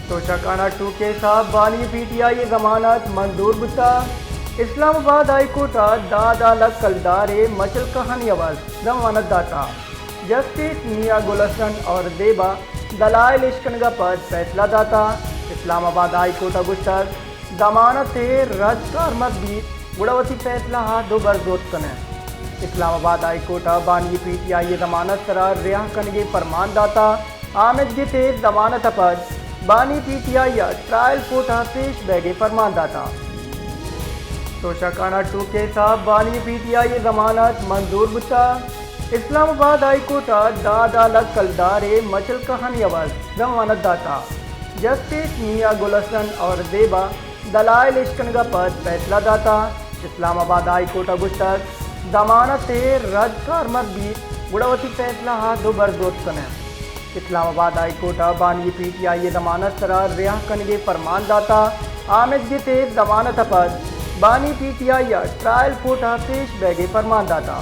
توشہ خانہ to case ء بانی پی ٹی آئی ء ضمانت منظور بوتہ۔ اسلام آباد ہائی کورٹ ء داد آلگ کلدار ء مچل کہانی عوض ضمانت داتہ۔ جسٹس میاں گل حسن اور زیبا دلائل اشکنگ ء پد فیصلہ داتہ۔ اسلام آباد ہائی کورٹ ء گوشتگ، ضمانت ء رد کارمرز بیت، گڑا وتی فیصلہ ء دوبر زوت کن انت۔ اسلام آباد ہائی کورٹ ء بانی پی ٹی آئی ء ضمانت سرا رہا کنگ ء فرمان داتہ۔ آمدگت ء ضمانت ء پد بانی پی ٹی آئی ء ٹرائل کورٹ ء پیش بیگ ء فرمان داتہ۔ توشہ خانہ ٹو کیس ء بانی پی ٹی آئی ء ضمانت منظور بوتہ۔ اسلام آباد ہائی کورٹ ء داد آلگ کلدار ء مچل کہانی عوض ضمانت داتہ۔ جسٹس میاں گل حسن اور زیبا دلائل اشکنگ ء پد فیصلہ داتہ۔ اسلام آباد ہائی کورٹ ء گوشتگ، ضمانت ء رد کارمرز بیت، گڑا وتی فیصلہ ء دوبر زوت کن انت۔ اسلام آباد ہائی کورٹ ء بانی پی ٹی آئی ء ضمانت سرا رہا کنگ ء فرمان داتہ۔ آمدگت ء ضمانت ء پد بانی پی ٹی آئی ء ٹرائل کورٹ ء پیش بیگ ء فرمان داتہ۔